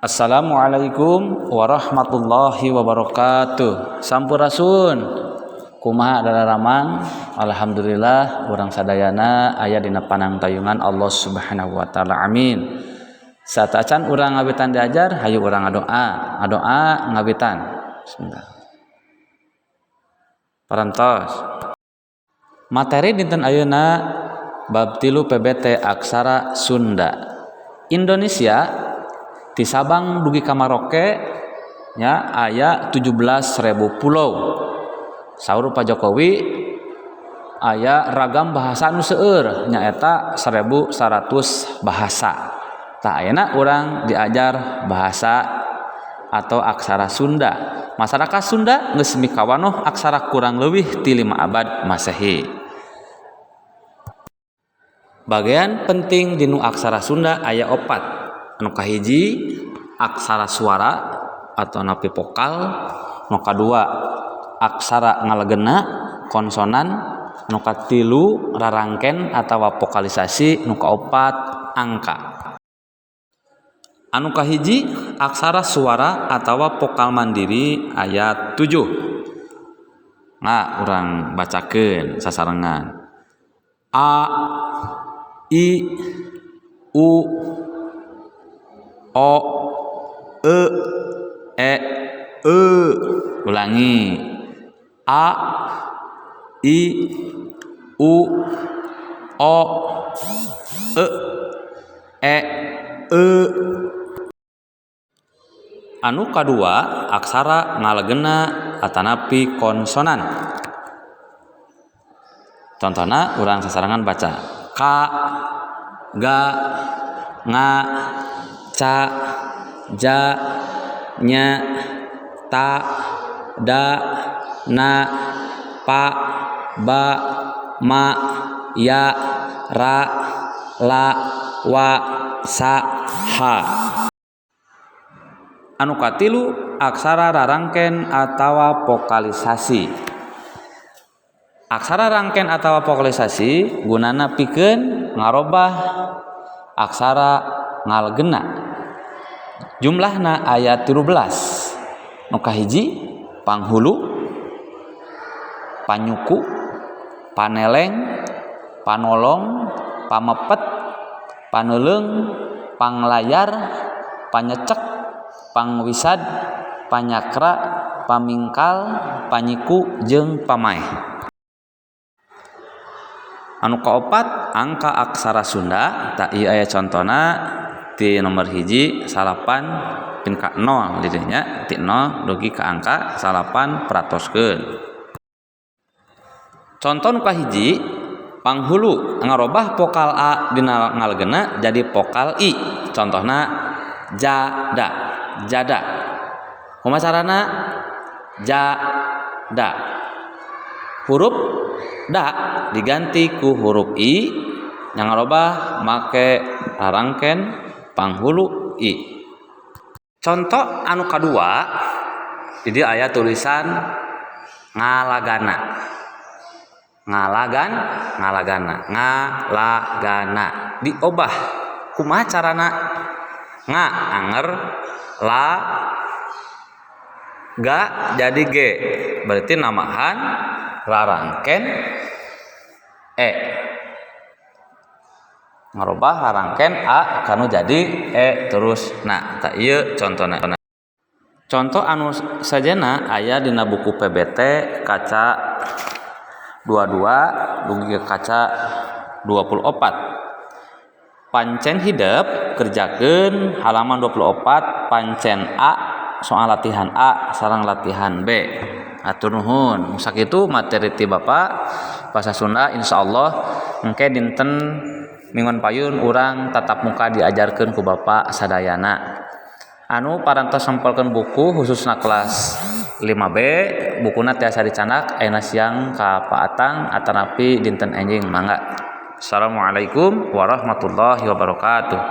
Assalamualaikum warahmatullahi wabarakatuh. Sampurasun. Kumaha dararamang? Alhamdulillah urang sadayana aya dina panangtayungan Allah Subhanahu wa taala. Amin. Sateuacan urang ngawitan diajar, hayu urang ngadoa. Ngadoa ngawitan. Bismillah. Parantos. Materi dinten ayeuna bab 3 PBT aksara Sunda. Indonesia ti Sabang dugi ka Maroke nya aya 17.000 pulau. Saur Pak Jokowi aya ragam bahasa nu seueur, nyaeta 1100 bahasa. Tah, ayeuna urang diajar bahasa atau aksara Sunda. Masyarakat Sunda geus mikawanoh aksara kurang leuwih ti 5 abad Masehi. Bagian penting dinu aksara Sunda aya opat. Anu kahiji, aksara suara atanapi vokal. Nu kadua, aksara ngalegena, konsonan. Nu katilu, rarangken atawa vokalisasi. Nu kaopat, angka. Anu kahiji, aksara suara atawa vokal mandiri aya 7. Nah, urang bacakeun sasarengan. A, I, U, O, E, E, E. Ulangi. A, I, U, O, E, E, E. Anu kadua, aksara ngalegena atanapi konsonan. Contohna, urang sasarengan baca. K, G, Nga, Ca, Ja, Nya, Ta, Da, Na, Pa, Ba, Ma, Ya, Ra, La, Wa, Sa, Ha. Anu katilu, aksara rarangken atawa vokalisasi. Aksara rangken atawa vokalisasi gunana pikeun ngarobah aksara ngalegena. Jumlahna aya 13. Nu kahiji, panghulu, panyuku, paneleng, panolong, pamepet, paneuleung, panglayar, panyecek, pangwisad, panyakra, pamingkal, panyiku jeung pamaeh. Anu kaopat, angka aksara Sunda. Tah, ieu aya contona ti nomor 1, 9 pin ka 0 di dinya, ti 0 dugi ka angka 9, peratoskeun. Contoh nu kahiji, panghulu, ngarobah vokal a dina ngalegena jadi vokal i. Contohna, jada, jada. Kumaha carana? Ja, da. Huruf da diganti ku huruf i, yang ngarobah make rarangken panghulu i. Contoh anu kadua, jadi aya tulisan ngalagana. Ngalagan, ngalagana, ngalagana diobah. Kumaha carana? Nga anger, la, ga jadi g, berarti nambahan rarangken e, ngarobah rarangken a kanu jadi e terus. Nah, tah, ieu contohna. Contoh anu sajena aya dina buku PBT kaca 22 dugi ka kaca 24. Pancen hidep, kerjakeun halaman 24, pancen A, soal latihan A sareng latihan B. Hatur nuhun. Sakitu materi ti Bapak bahasa Sunda. Insyaallah engke dinten minggon payun urang tatap muka, diajarkeun ku Bapak sadayana. Anu parantos nempelkeun buku, khususna kelas 5B, bukuna tiasa dicandak ayeuna siang ka Pak Atang atanapi dinten enjing, mangga. Assalamualaikum warahmatullahi wabarakatuh.